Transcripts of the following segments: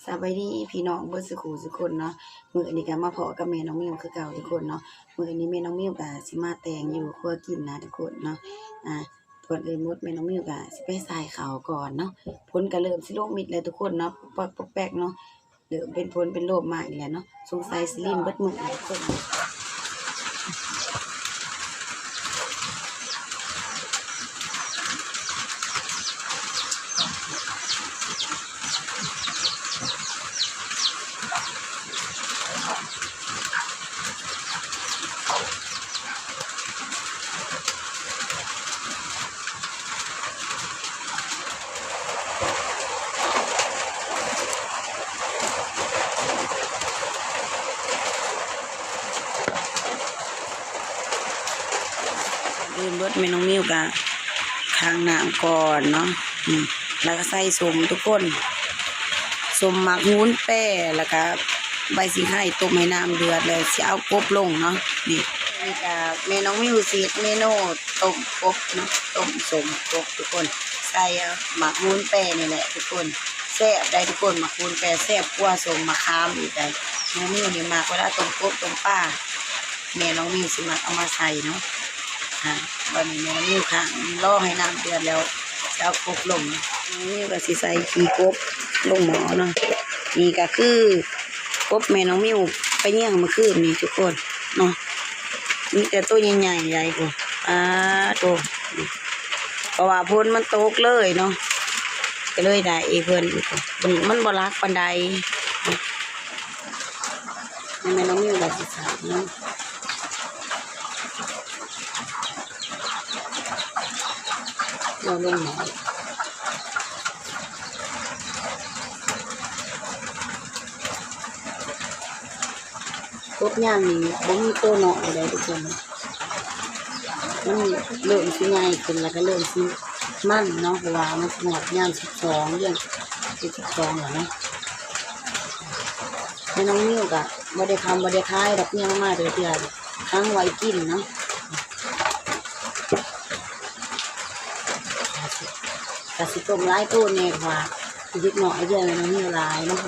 ສະບາຍດີພີ່ນ້ອງເບິດສູ່ຄູ່ສູ່ຄົນເນາະ, ມື້ນີ້ກະມາພໍ້ກັບແມ່ນ້ອງມິວຄືເກົ່າທຸກຄົນເນາະ. ມື້ນີ້ແມ່ນ້ອງມິວກະຊິມາແຕ່ງຢູ່ຄົວກິນນະທຸກຄົນເນາະ. ອ່າ ກ່ອນອື່ນໝົດແມ່ນ້ອງມິວກະຊິໄປໃສ່ເຂົ້າກ່ອນເນາະ. ຝົນກະເລີ່ມຊິລົງມິດແລ້ວທຸກຄົນເນາະ, ປອກແປກ ປອກແປກເນາະ. ເລີ່ມເປັນຝົນເປັນລົມມາອີກແລ້ວເນາະ, ສົງໄສຊິລິນເບິດມື້ແຫຼະທຸກຄົນ. ອື່ນເບິດແມ່ນ້ອງມິວກະຄ້າງນ້ຳກ່ອນເນາະ. ອືມ ແລ້ວກະໃສ່ສົ້ມທຸກຄົນ, ສົ້ມໝາກຫູນແປ ແລ້ວກະໃບຊິງໄຄ ຕົ້ມໃຫ້ນ້ຳເດືອດ ແລ້ວຊິເອົາກົບລົງເນາະ. ນີ້ ນີ້ກະແມ່ນ້ອງມິວຊິເຮັດເມນູຕົ້ມກົບເນາະ, ຕົ້ມສົ້ມກົບທຸກຄົນ, ໃສ່ໝາກຫູນແປນີ້ແຫຼະທຸກຄົນ. ແຊບໄດ໋ທຸກຄົນ, ໝາກຫູນແປແຊບກວ່າສົ້ມມະຂາມອີກໄດ໋. ແມ່ນ້ອງມິວນີ້ມັກເວລາຕົ້ມກົບຕົ້ມປາ ແມ່ນ້ອງມິວຊິມັກເອົາມາໃສ່ເນາະ. ອ່າ ບັດນີ້ແມ່ນ້ອງມິວຂ້າງລໍໃຫ້ນ້ຳເດືອດແລ້ວ ຈະເອົາກົບລົງ. ແມ່ນ້ອງມິວກະຊິໃສ່ຂີ້ກົບລົງໝໍ້ເນາະ. ນີ້ກະຄືກົບແມ່ນ້ອງມິວໄປຍ່ຽງມື້ຄືນນີ້ທຸກຄົນເນາະ, ມີແຕ່ໂຕໃຫຍ່ໆ ໃຫຍ່ພຸ້ນ. ປາໂທ້ ເພາະວ່າຝົນມັນຕົກເລີຍເນາະ, ກະເລີຍໄດ້ເພິ່ນ, ມັນບໍ່ຫຼັກປານໃດ. ໃຫ້ແມ່ນ້ອງມິວລະຊິສາບເນາະ, ລອງລົງໝໍ້. ກົບຍ່າງນີ້ບໍ່ມີໂຕນ້ອຍໃດ໋ທຸກຄົນ, ມັນເລີ່ມຊິໃຫຍ່ຂຶ້ນ ແລ້ວກະເລີ່ມຊິມັນເນາະ, ເພາະວ່າມັນຊິຮອດຍາມສິບສອງ ເດືອນສິບສອງແລ້ວເນາະ. ແມ່ນ້ອງມິວກະບໍ່ໄດ້ຄ້ຳບໍ່ໄດ້ຂາຍດອກ, ຍັງມາເທື່ອ ຂັງໄວ້ກິນເນາະ. ກະຊິຕົ້ມຫຼາຍໂຕແດ່ ເພາະວ່າເດັກນ້ອຍເດືອນແມ່ນ້ອງມິວຫຼາຍເນາະ.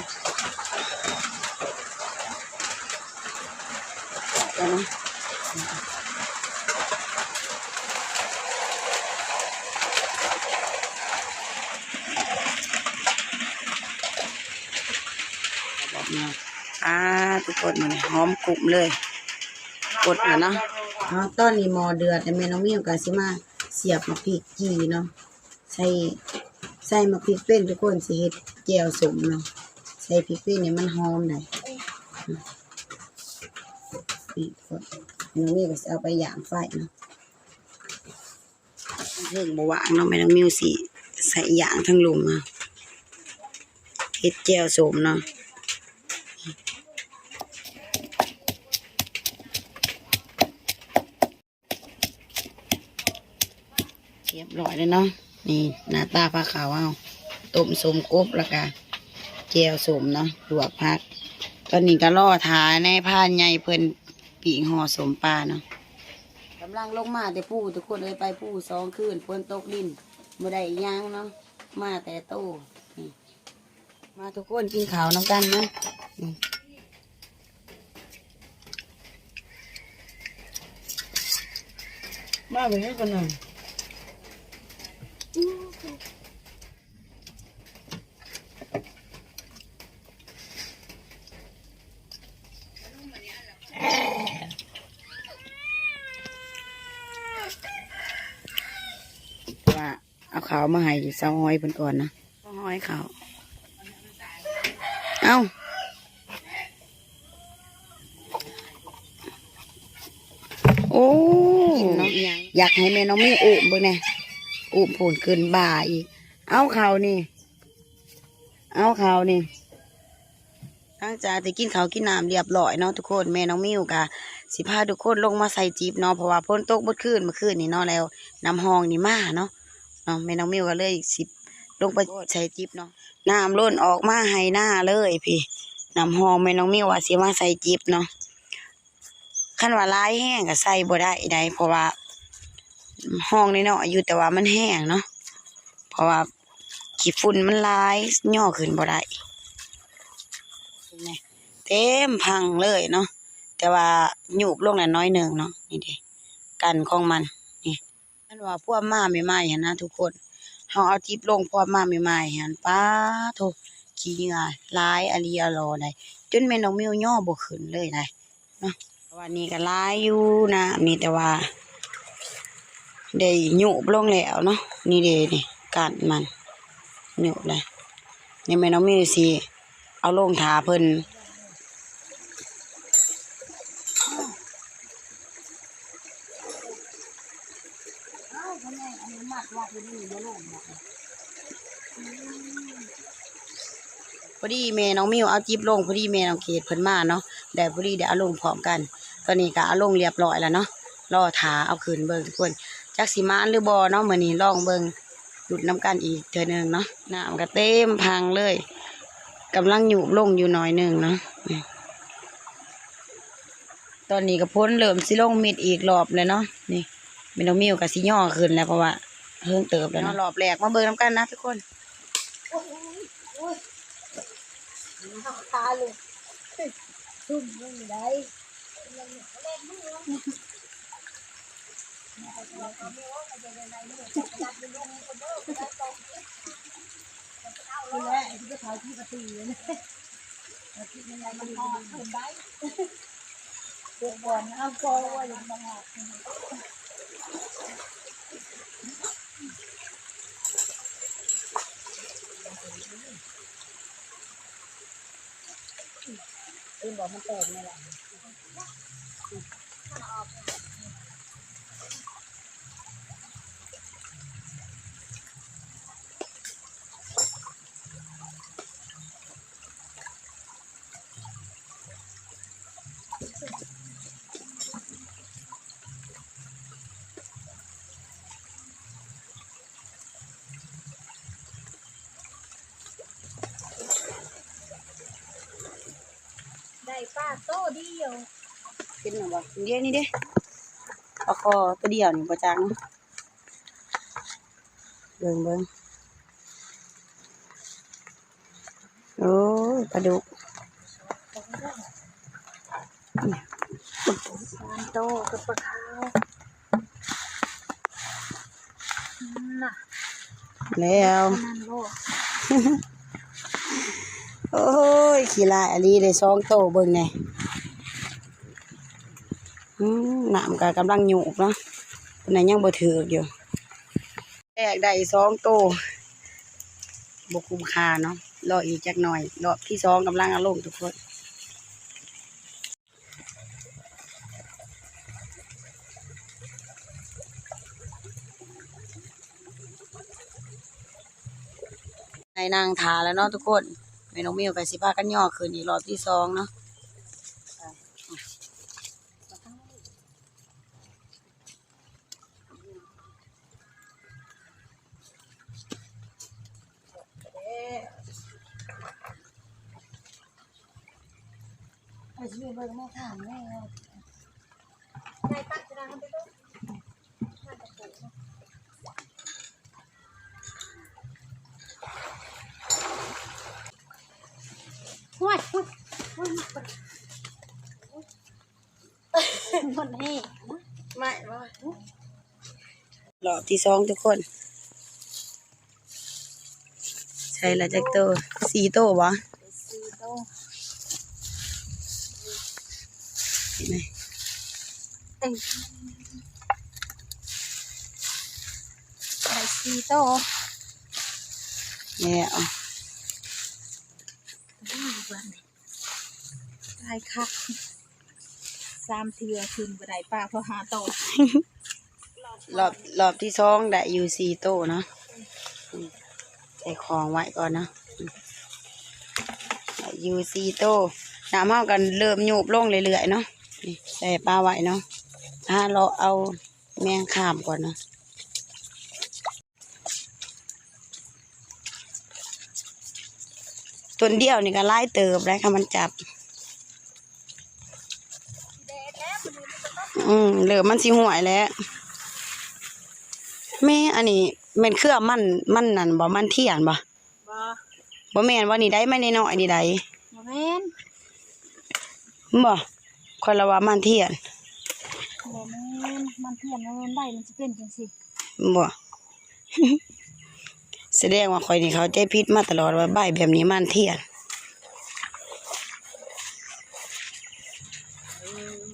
ອ່າ ທຸກຄົນ ມື້ນີ້ຫອມກຸ້ມເລີຍ, ກົດແລ້ວເນາະ. ອ່າ ຕອນນີ້ໝໍ້ເດືອດແລ້ວ, ແມ່ນ້ອງມິວກະຊິມາສຽບໝາກພິກຈີ່ເນາະ. ໃສ່ ໃສ່ໝາກພິກເປັນທຸກຄົນ, ຊິເຮັດແຈ່ວສົ້ມເນາະ, ໃສ່ພິກເປັນໃຫ້ມັນຫອມໄດ໋. ນີ້ ແມ່ນ້ອງມິວກະຊິເອົາໄປຢ່າງໄຟເນາະ, ເທິງບໍ່ວ່າງເນາະ, ແມ່ນ້ອງມິວຊິໃສ່ຢ່າງທາງລຸ່ມເນາະ, ເຮັດແຈ່ວສົ້ມເນາະ. ຮຽບຮ້ອຍແລ້ວເນາະ, ນີ້ໜ້າຕາພາເຂົ້າເຮົາ, ຕົ້ມສົ້ມກົບ ແລ້ວກະແຈ່ວສົ້ມເນາະ, ລວກຜັກ. ຕອນນີ້ກະລໍຖ້ານາຍພານໃຫຍ່ເພິ່ນປີ້ງຫໍ່ສົ້ມປາເນາະ. ກຳລັງລົງມາແຕ່ພູ ທຸກຄົນເອີຍ, ໄປພູສອງຄືນ ຝົນຕົກລິນ ບໍ່ໄດ້ອີ່ຫຍັງເນາະ, ມາແຕ່ໂຕ. ນີ້ ມາທຸກຄົນກິນເຂົ້ານຳກັນເນາະ. ມາໄປໃຫ້ກັນນະ. ວ່າ ເອົາເຂົ້າມາໃຫ້ສາວຫອຍເພິ່ນກ່ອນນະ. ສາວຫອຍເຂົ້າ. ເອົ້າ. ໂອ້ ຢາກໃຫ້ແມ່ນ້ອງມີອຸ້ມເບິ່ງແດ່. ອຸ້ມພຸ້ນຂຶ້ນບ່າອີກ. ເອົາເຂົ້ານີ້. ເອົາເຂົ້ານີ້. ຫຼັງຈາກທີ່ກິນເຂົ້າກິນນ້ຳລຽບຮ້ອຍເນາະທຸກຄົນ, ແມ່ນ້ອງມິວກະຊິພາທຸກຄົນລົງມາໃສ່ຈິບເນາະ, ເພາະວ່າຝົນຕົກເບິດຄືນເມື່ອຄືນນີ້ເນາະ, ແລ້ວນ້ຳຮ່ອງນີ້ມາເນາະ, ເນາະ, ແມ່ນ້ອງມິວກໍເລີຍຊິລົງໄປໃສ່ຈິບເນາະ. ນ້ຳລົ້ນອອກມາໄຮ່ນາເລີຍພີ້, ນ້ຳຮ່ອງແມ່ນ້ອງມິວວ່າຊິມາໃສ່ຈິບເນາະ. ຄັນວ່າຫຼາຍແຮງກໍໃສ່ບໍ່ໄດ້ໃດ໋, ເພາະວ່າຮ່ອງນ້ອຍໆຢູ່, ແຕ່ວ່າມັນແຮງເນາະ, ເພາະວ່າຂີ້ຝຸ່ນມັນຫຼາຍ ຍໍຂຶ້ນບໍ່ໄດ້. ເຕັມພັງເລີຍເນາະ ແຕ່ວ່າຫຍຸບລົງແລ້ວໜ້ອຍໜຶ່ງເນາະ. ນີ້ເດ້ ກັນຂອງມັນນີ້ ຄັນວ່າພວມມາໃໝ່ໆຫັ້ນນະທຸກຄົນ ເຮົາເອົາຈິບລົງພວມມາໃໝ່ໆຫັ້ນ ປາໂທ້ ຂີ້ເຫຍື້ອຫຼາຍອີ່ຫຼີ ອາຫຼໍ່ໃດ ຈົນແມ່ນ້ອງມິວຍໍບໍ່ຂຶ້ນເລີຍໃດ. ເນາະ ວ່ານີ້ກໍຫຼາຍຢູ່ນ້ຳນີ້ ແຕ່ວ່າໄດ້ຫຍຸບລົງແລ້ວເນາະ. ນີ້ເດ້ ນີ້ ກ້ານມັນຫຍຸບແລ້ວ. ນີ້ແມ່ນ້ອງມິວຊິເອົາລົງຖ້າເພິ່ນ. ພໍດີແມ່ນ້ອງມິວເອົາຈິບລົງ ພໍດີແມ່ນ້ອງເກດເພິ່ນມາເນາະ ແລ້ວພໍດີໄດ້ເອົາລົງພ້ອມກັນ. ຕອນນີ້ກໍເອົາລົງລຽບຮ້ອຍແລ້ວເນາະ ລໍຖ້າເອົາຂຶ້ນເບິ່ງທຸກຄົນ ຈັກຊິໝານຫຼືບໍ່ເນາະ. ມື້ນີ້ລອງເບິ່ງ ລຸ້ນນຳກັນອີກເທື່ອໜຶ່ງເນາະ. ນ້ຳກໍເຕັມພັງເລີຍ ກຳລັງຫຍຸບລົງຢູ່ໜ້ອຍໜຶ່ງເນາະ. ນີ້ ຕອນນີ້ກໍຝົນເລີ່ມຊິລົງມິດອີກລອບແລ້ວເນາະ. ນີ້ ແມ່ນ້ອງມິວກໍຊິຍໍຂຶ້ນແລ້ວ ເພາະວ່າເຫິງເຕີບແລ້ວເນາະ. ຮອບແລກມາເບິ່ງນຳກັນນະທຸກຄົນ. ໂອ້ຍ ໂອ້ຍ ໂອ້ຍ ຕາເລີຍ ຊຸ່ມລົງໄດ້. ໄດ້ປາໂຕດຽວ ເຫັນແລ້ວບໍ່? ດຽວນີ້ເດ້ ປາຄໍໂຕດຽວນີ້ບໍ່ຈັກ. ເບິ່ງ ເບິ່ງ ໂອ້ຍ ປາດຸກ ສາມໂຕກັບປາຂາວ ນັ້ນນະ ແລ້ວ ນັ້ນໂລດ. ໂອ້ຍ ຂີ້ຮ້າຍອີ່ຫຼີ ໄດ້ສອງໂຕ ເບິ່ງແດ່. ອືມ ນ້ຳກໍກຳລັງຫຍຸບເນາະ ເພິ່ນນະຍັງບໍ່ຖືກຢູ່. ແລກໄດ້ສອງໂຕ ບໍ່ຄຸ້ມຄ່າເນາະ ລໍອີກຈັກໜ່ອຍ ລອບທີສອງກຳລັງເອົາລົງທຸກຄົນ. ໄດ້ນັ່ງຖ້າແລ້ວເນາະທຸກຄົນ ແມ່ນ້ອງມິວກໍຊິພາກັນຍໍຂຶ້ນອີກລອບທີສອງເນາະ. ໄປຊິໄປເບິ່ງແມ່ຖາມແມ່ ໄດ້ປັດຈະໄດ້ຫັ້ນເດີ້. ໂອ້ຍ ໂອ້ຍ ໂອ້ຍ ມັນແຫ້ງ ໄມ້ບໍ່? ລອບທີສອງທຸກຄົນ ໃສ່ລະຈັກໂຕ? ສີ່ໂຕບໍ່? ສີ່ໂຕ ເຫັນໄໝ? ເອີ ໄດ້ສີ່ໂຕແລ້ວ. ຫຼາຍຄັກ ສາມເທື່ອຂຶ້ນບໍ່ໄດ້ປາພໍຫ້າໂຕ. ລອບ ລອບທີສອງໄດ້ຢູ່ສີ່ໂຕເນາະ ອືມ ໃສ່ຂອງໄວ້ກ່ອນເນາະ ອືມ ໄດ້ຢູ່ສີ່ໂຕ. ນ້ຳເຮົາກໍເລີ່ມຫຍຸບລົງເລື້ອຍໆເນາະ ນີ້ ໃສ່ປາໄວ້ເນາະ ຫາເລາະເອົາແມງຄາມກ່ອນເນາະ. ຕົ້ນດຽວນີ້ກໍຫຼາຍເຕີບແລ້ວ ຄັນມັນຈັບ ອືມ ເລີ່ມມັນຊິຫ້ວຍແລ້ວ. ແມ່ ອັນນີ້ແມ່ນເຄືອມັນ ມັນນັ້ນບໍ່ ມັນທຽນບໍ່? ບໍ່ ບໍ່ແມ່ນບໍ່? ນີ້ໃດ ມັນນ້ອຍໆນີ້ໃດ ບໍ່ແມ່ນ. ບໍ່ ຂ້ອຍລະວ່າໝານທຽນ. ບໍ່ແມ່ນໝານທຽນ ມັນໃບມັນຊິເປັນຈັ່ງຊີ້. ບໍ່ ສະແດງວ່າຂ້ອຍນີ້ເຂົ້າໃຈຜິດມາຕະຫຼອດວ່າໃບແບບນີ້ໝານທຽນ. ເອີ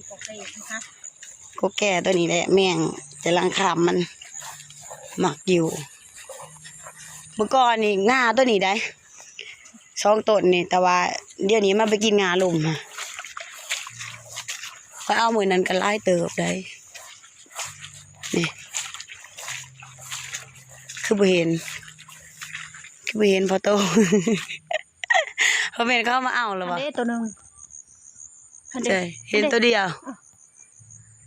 ກໍແກ່ຄືກັນ ກໍແກ່ຕົວນີ້ແຫຼະ ແມງແຕ່ຫຼັງຄາມມັນມັກຢູ່. ເມື່ອກ່ອນນີ້ງາຕົວນີ້ໄດ໋ ສອງຕົ້ນນີ້ ແຕ່ວ່າດຽວນີ້ມັນໄປກິນງາລົມຫັ້ນ. ຂ້ອຍເອົາມື້ນັ້ນກໍຫຼາຍເຕີບໄດ໋. ນີ້ ຄືບໍ່ເຫັນ ຄືບໍ່ເຫັນພໍ່ໂຕ. ບໍ່ແມ່ນເຂົາມາເອົາແລ້ວບໍ່? ອັນເດ້ ໂຕໜຶ່ງ ອັນເດ້ ໃຊ່ ເຫັນໂຕດຽວ.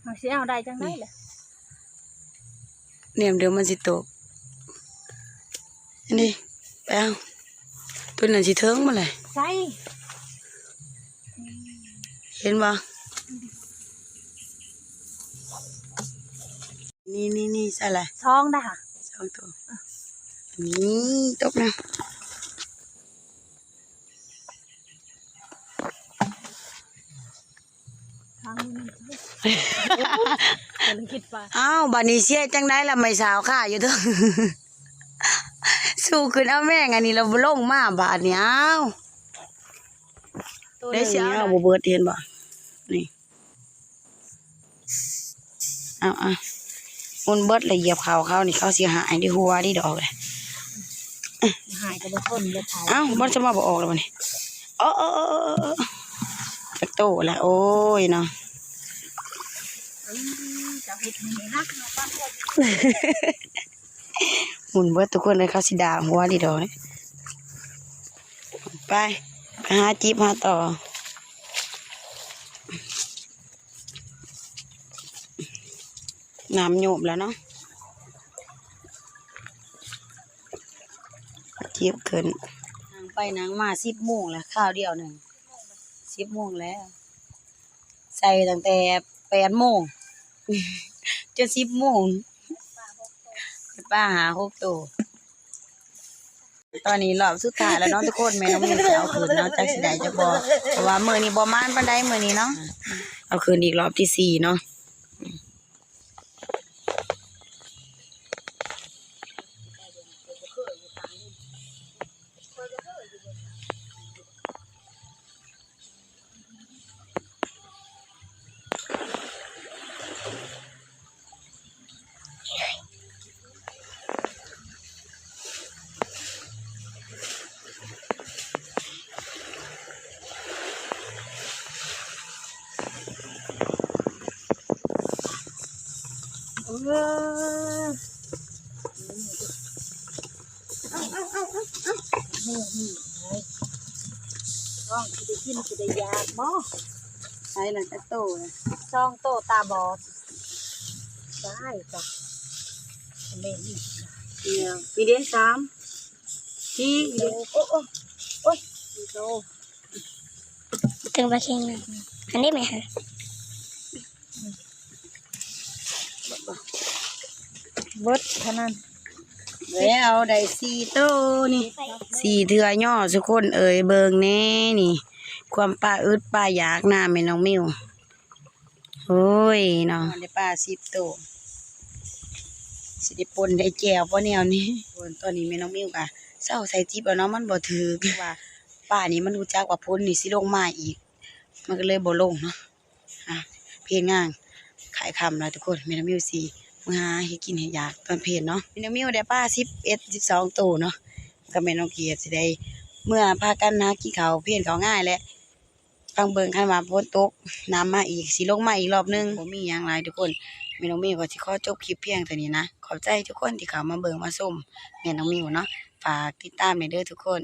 ເຮົາຊິເອົາໄດ້ຈັ່ງໃດລະ? ແນມດຽວມັນຊິຕົກ. ອັນນີ້ ໄປເອົາ ຕົວນັ້ນຊິເຖິງບໍ່ແຫຼະ? ໃສ່ ເຫັນບໍ່? ນີ້ໆໆ ໃສ່ລະ ສອງດາ ສອງໂຕ. ນີ້ຕົກນະ. ທາງນີ້ມັນ ກຳລັງຄິດວ່າ ອ້າວ ບາດນີ້ຊິເຮັດຈັ່ງໃດລະ ແມ່ສາວຄ້າຢູ່ເທິງ. ສູ້ຂຶ້ນເອົາແມງອັນນີ້ລະບໍ່ລົງມາບາດນີ້. ອ້າວ ໂຕໜຶ່ງນີ້ເອົາບໍ່ເບິດ ເຫັນບໍ່? ນີ້ ເອົາໆ ໝຸນເບິດລະ ຢຽບເຂົ້າເຂົານີ້ ເຂົາຊິຫາຍໄດ້ຫົວໄດ້ດອກເລີຍ. ຫາຍກໍບໍ່ທົນເລີຍ. ເອົ້າ ມັນຈະມາບໍ່ອອກແລ້ວບັດນີ້. ໂອ້ ໂອ້ ໂອ້ ໂອ້ ຈັກໂຕລະ ໂອ້ຍເນາະ. ອືມ ເຈົ້າເຮັດໃຫ້ໜັກເນາະ ໝຸນເບິດທຸກຄົນເອີຍ ເຂົາຊິດ່າຫົວໄດ້ດອກ. ໄປ ໄປຫາຈິບຫາຕໍ່. ນ້ຳໂຍບແລ້ວເນາະ ຈິບຂຶ້ນ. ນັ່ງໄປນັ່ງມາສິບໂມງແລ້ວ ຄາວດຽວໜຶ່ງ ສິບໂມງແລ້ວ. ໃສ່ຕັ້ງແຕ່ແປດໂມງ ຈົນສິບໂມງ ໄດ້ປາຫ້າຫົກໂຕ. ຕອນນີ້ຮອບສຸດທ້າຍແລ້ວເນາະທຸກຄົນ ແມ່ນ້ອງມິວຊິເອົາຂຶ້ນເນາະ ຈັກຊິໄດ້ຈັກບໍ່ ເພາະວ່າມື້ນີ້ບໍ່ໝານປານໃດມື້ນີ້ເນາະ. ເອົາຂຶ້ນອີກຮອບທີສີ່ເນາະ. ເອີ ເອົາ ເອົາ ເອົາ ເອົາ ເອົາ ນີ້ ນີ້ ນ້ອງຊິໄດ້ກິນ ຊິໄດ້ຢາກບໍ່? ໃສ່ລະຈັກໂຕລະ? ສອງໂຕຕາບອດ. ໄດ້ຈ້ະ ນີ້ ນີ້ເດ້ ສາມ ສີ່ ນີ້ເດ້ ໂອ້ ໂອ້ ໂອ້ຍ ສີ່ໂຕ. ເຖິງປາເຄັງນະ ອັນນີ້ແມ່ຫາ ເບິດເທົ່ານັ້ນ ແລ້ວໄດ້ສີ່ໂຕນີ້ ສີ່ເທື່ອຍໍ້ ທຸກຄົນເອີຍ ເບິ່ງແນ່ນີ້ ຄວາມປາອຶດປາຢາກນະແມ່ນ້ອງມິວ. ໂອ້ຍເນາະ ໄດ້ປາສິບໂຕ ຊິໄດ້ປົ່ນໄດ້ແຈ່ວບໍ່ແນວນີ້. ຕອນນີ້ແມ່ນ້ອງມິວກະເຊົາໃສ່ຈິບແລ້ວເນາະ ມັນບໍ່ຖືກ ວ່າປານີ້ມັນຮູ້ຈັກວ່າຝົນນີ້ຊິລົງມາອີກ ມັນກໍເລີຍບໍ່ລົງເນາະ. ອ່າ ເພນງານ ຄ້າຍຄ່ຳແລ້ວທຸກຄົນ ແມ່ນ້ອງມິວຊິເມືອຫາເຮັດກິນເຮັດຢາກຕອນເພນເນາະ. ແມ່ນ້ອງມິວໄດ້ປາສິບເອັດ ສິບສອງໂຕເນາະ ກັບແມ່ນ້ອງເກດຊິໄດ້ເມືອພາກັນຫາກິນເຂົ້າເພນເຂົ້າງາຍແຫຼະ. ຟັງເບິ່ງ ຄັນວ່າຝົນຕົກ ນ້ຳມາອີກ ຊິລົງມາອີກຮອບໜຶ່ງ. ບໍ່ມີຫຍັງຫຼາຍທຸກຄົນ ແມ່ນ້ອງມິວກໍຊິຂໍຈົບຄລິບພຽງເທົ່ານີ້ນະ. ຂອບໃຈທຸກຄົນທີ່ເຂົ້າມາເບິ່ງມາຊົມແມ່ນ້ອງມິວເນາະ. ຝາກຕິດຕາມແດ່ເດີທຸກຄົນ.